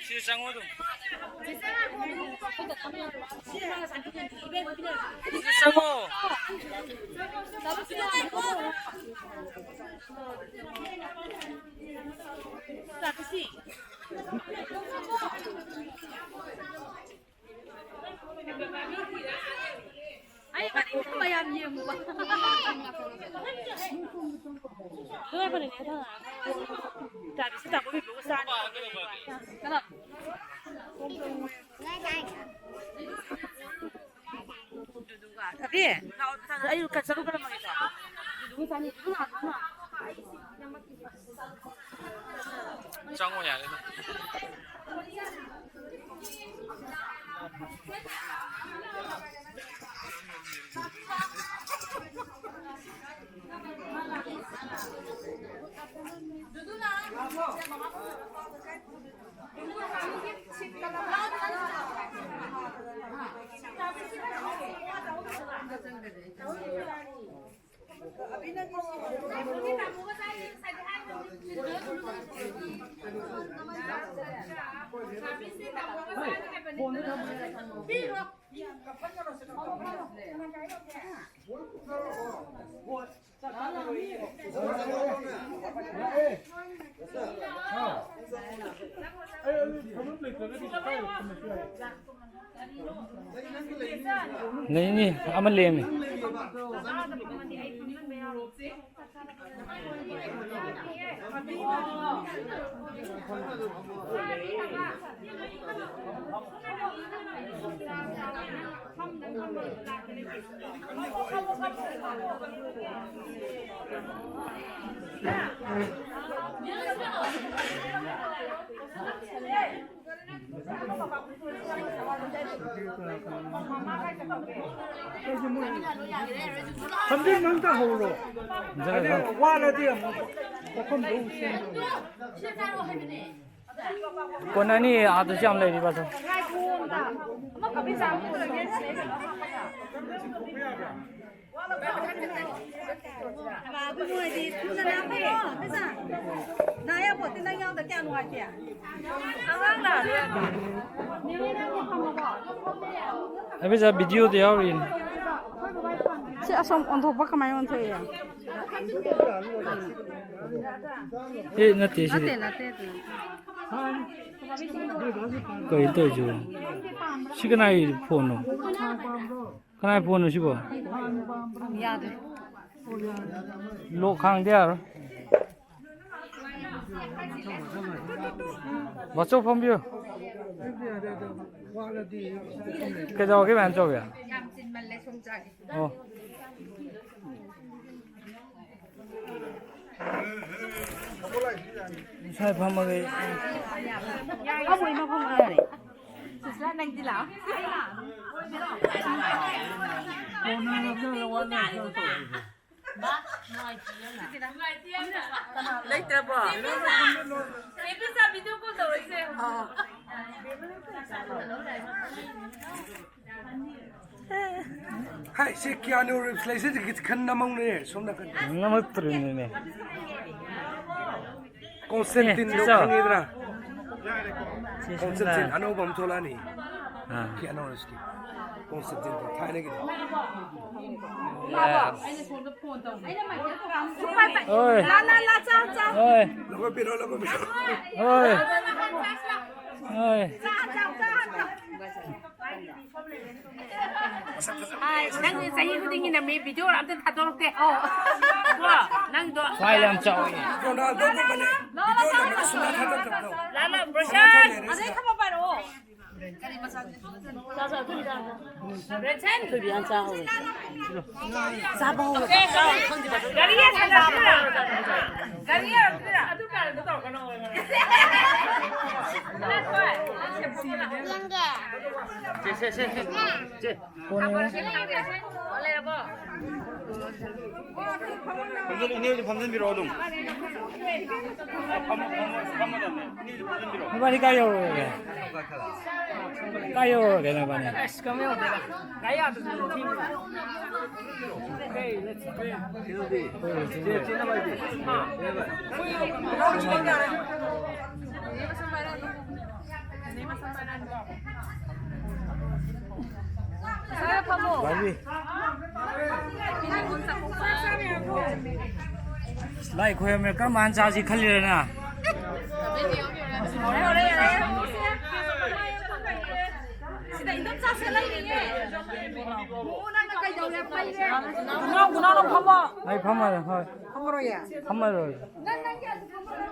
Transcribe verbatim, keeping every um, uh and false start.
ꯁꯤ ꯆꯪꯉꯣ ꯑꯗꯨꯝ꯫ ꯁꯤ ꯆꯪꯉꯣ꯫ ꯑꯩ ꯃꯅꯤꯡꯗ ꯃꯌꯥꯝ ꯌꯦꯡꯉꯨꯕ꯫ ꯂꯣꯏꯔꯕꯅꯤꯅꯦ, ꯊꯥꯡꯉ꯫ ꯆꯥꯕꯤꯁꯤ ꯇꯥꯃꯣ ꯕꯤꯕꯨꯒ ꯆꯥꯅꯤ꯫ ꯀꯅꯥ? ꯑꯕꯤ, ꯑꯩ ꯆꯠꯂꯨ ꯀꯔꯝꯕꯒꯤꯅꯣ? ꯆꯪꯉꯣ ꯌꯥꯔꯦ ꯑꯗꯨꯝ꯫ ꯂꯩꯅꯤ, ꯑꯃ ꯂꯦꯝꯃꯤ꯫ ꯐꯝꯖꯤꯟ ꯅꯪ ꯇꯥꯍꯧꯔꯣ꯫ ꯐꯝꯖꯤꯜꯂꯣ, ꯑꯗꯩ ꯐꯝ- ꯋꯥꯠꯂꯗꯤ ꯑꯃꯨꯛ ꯄꯣꯠꯐꯝꯗꯣ ꯑꯃꯨꯛ ꯁꯦꯝꯗꯣꯏꯅꯤ꯫ ꯀꯣꯟ ꯑꯅꯤ ꯑꯥꯗꯁꯨ ꯌꯥꯝ ꯂꯩꯔꯤꯕ ꯑꯗꯨꯝ꯫ ꯏꯕꯨꯡꯉꯣꯗꯤ ꯊꯨꯅ ꯂꯥꯛꯄꯤꯔꯣ, ꯕꯦꯝꯆꯥ꯫ ꯅꯥ ꯌꯥꯄꯣꯠꯇꯦ, ꯅꯪ ꯌꯥꯎꯗ ꯀꯌꯥ ꯅꯨꯡꯉꯥꯏꯇꯦ꯫ ꯑꯉꯥꯡ ꯂꯥꯛꯑꯗꯤ ꯌꯥꯗꯦ꯫ ꯑꯕꯦꯆꯥ, ꯚꯤꯗꯤꯑꯣꯗ ꯌꯥꯎꯔꯤꯅꯦ꯫ ꯁꯤ ꯑꯁꯣꯝ ꯑꯣꯟꯊꯣꯛꯄ ꯀꯃꯥꯏꯅ ꯑꯣꯟꯊꯣꯛꯏ? ꯑꯦ, ꯅꯠꯇꯦ, ꯁꯤꯗꯤ꯫ ꯅꯠꯇꯦ, ꯅꯠꯇꯦ, ꯑꯗꯨ꯫ ꯀꯩꯅꯣ ꯇꯧꯔꯤꯁꯤꯕꯣ? ꯁꯤ ꯀꯅꯥꯒꯤ ꯐꯣꯟꯅꯣ? ꯀꯅꯥꯏ ꯐꯣꯟꯅꯣ ꯁꯤꯕꯣ? ꯌꯥꯗ꯭ꯔꯦ꯫ ꯂꯣꯛ ꯈꯥꯡꯗ ꯌꯥꯔꯣꯏ꯫ ꯕꯥꯆꯧ ꯐꯝꯕꯤꯌꯨ꯫ ꯀꯩꯗꯧꯔꯒꯦ, ꯃꯌꯥꯝ ꯆꯧꯕꯤ? ꯑꯣ꯫ ꯁ꯭ꯋꯥꯏ ꯐꯝꯃꯒꯦ꯫ ꯁꯤꯁꯇꯔ, ꯅꯪꯗꯤ ꯂꯥꯛꯑꯣ꯫ ꯂꯩꯇ꯭ꯔꯕꯣ? ꯆꯦ ꯄꯤꯖꯥ, ꯚꯤꯗꯤꯑꯣ ꯀꯣꯜ ꯇꯧꯔꯛꯏꯁꯦ꯫ ꯑꯥ꯫ ꯍꯥꯏ, ꯁꯤ ꯀꯤꯌꯥꯅꯨ ꯔꯤꯞꯁ ꯂꯩꯁꯤꯗꯤ ꯈꯤꯇꯪ ꯅꯝꯍꯧꯅꯦ, ꯁꯣꯝ ꯅꯥꯀꯟꯗ꯫ ꯅꯝꯃꯛꯇ꯭ꯔꯤꯅꯤꯅꯦ꯫ ꯀꯣꯟꯁꯇꯦꯟꯇꯤꯟꯗꯣ ꯑꯦ, ꯆꯥꯎ꯫ ꯈꯪꯉꯤꯗꯅ? ꯁꯤ ꯀꯣꯟꯁꯇꯦꯟꯇꯤꯟ ꯁꯣꯝꯗ꯫ ꯑꯅꯧꯕ ꯑꯃ ꯊꯣꯛꯂꯛꯑꯅꯤ꯫ ꯑꯥ꯫ ꯀꯤꯌꯥꯅꯨ ꯔꯤꯞꯁꯀꯤ꯫ ꯀꯣꯟꯁꯇꯦꯟꯇꯤꯟꯗꯣ, ꯊꯥꯏꯅꯒꯤꯗꯣ꯫ Yes꯫ ꯍꯣꯏ꯫ ꯂꯥ, ꯂꯥ, ꯂꯥ, ꯆꯥꯎ, ꯆꯥꯎ꯫ ꯍꯣꯏ꯫ ꯂꯧꯈꯠꯄꯤꯔꯣ, ꯂꯧꯈꯠꯄꯤꯔꯣ꯫ ꯍꯣꯏ꯫ ꯍꯣꯏ꯫ ꯆꯥ, ꯆꯥ, ꯆꯥ, ꯆꯥ꯫ ꯍꯥꯏ, ꯅꯪ ꯆꯍꯤ ꯈꯨꯗꯤꯡꯒꯤ ꯅꯝꯃꯤ, ꯚꯤꯗꯤꯑꯣ ꯑꯝꯇ ꯊꯥꯗꯣꯔꯛꯇꯦ꯫ ꯑꯣ꯫ ꯀꯣ, ꯅꯪꯗꯣ꯫ ꯐꯥꯏꯜ ꯌꯥꯝ ꯆꯥꯎꯋꯤ꯫ ꯔꯣꯅꯥꯜꯗꯣꯒꯨꯝꯕꯅꯦ, ꯚꯤꯗꯤꯑꯣ ꯅꯝꯕꯗ ꯁꯨꯡꯊꯥ ꯊꯥꯗꯔꯛꯇꯕꯗꯣ꯫ ꯂꯥꯜꯂꯣ, ꯕ꯭ꯔꯣꯁꯟ꯫ ꯑꯗꯩ ꯈꯪꯕ ꯄꯥꯏꯔꯛꯑꯣ꯫ ꯔꯦꯁꯟ꯫ ꯊꯣꯏꯕꯤ ꯌꯥꯝ ꯆꯥꯍꯧꯋꯦ꯫ ꯆꯥꯕ ꯍꯧꯔꯦ꯫ ꯒꯥꯔꯤ ꯌꯥꯁꯜꯂꯛꯇ꯭ꯔꯥ? ꯒꯥꯔꯤ ꯌꯥꯔꯛꯇ꯭ꯔꯥ? ꯑꯗꯨ ꯀꯥꯟꯗ ꯇꯧꯔꯛꯀꯅꯣ꯫ ꯁꯦ, ꯁꯦ, ꯁꯦ, ꯁꯦ꯫ ꯆꯦ꯫ ꯐꯣꯟ ꯌꯦꯡꯉꯣ꯫ ꯐꯝꯖꯜꯂꯨ, ꯏꯅꯦ ꯍꯣꯏꯁꯨ ꯐꯝꯖꯟꯕꯤꯔꯛꯑꯣ ꯑꯗꯨꯝ꯫ ꯐꯝ-, ꯐꯝ-, ꯐꯝꯃꯗꯕꯅꯦ꯫ ꯏꯅꯦꯁꯨ ꯐꯝꯖꯟꯕꯤꯔꯛꯑꯣ꯫ ꯅꯕꯥꯅꯤ ꯀꯥꯏ ꯌꯧꯔꯨꯔꯒꯦ? ꯀꯥꯏ ꯌꯧꯔꯨꯔꯒꯦ ꯅꯕꯥꯅꯤ? ꯑꯁ, ꯀꯩꯝ ꯌꯧꯗꯦꯗ꯫ ꯒꯥꯔꯤ ꯑꯥꯗ ꯊꯤꯡꯉꯤꯕ꯫ ꯀꯩ, ꯂꯩꯇꯦ꯫ ꯆꯦ, ꯆꯦ, ꯅꯕꯥꯅꯤ꯫ ꯍꯥ? ꯂꯥꯏ ꯈꯣꯏꯔꯝꯃꯦ, ꯀꯔꯝ ꯀꯥꯟ ꯆꯥꯁꯤ ꯈꯜꯂꯤꯔ ꯅꯪ? ꯁꯤꯗ ꯏꯟꯗꯣꯝꯆꯥꯁꯦ ꯂꯩꯔꯤꯌꯦ꯫ ꯃꯨ, ꯅꯪꯅ ꯀꯩꯗꯧꯔꯦ? ꯄꯩꯔꯦ꯫ ꯒꯨꯅꯥꯎ, ꯒꯨꯅꯥꯎ, ꯅꯪ ꯐꯝꯃꯣ꯫ ꯑꯩ ꯐꯝꯃꯔꯣꯏ, ꯍꯣꯏ꯫ ꯐꯝꯃꯔꯣꯏꯌꯦ? ꯐꯝꯃꯔꯣꯏ꯫ ꯅꯪ, ꯅꯪꯒꯤ ꯑꯗꯨ ꯐꯝꯃꯔꯣꯏ꯫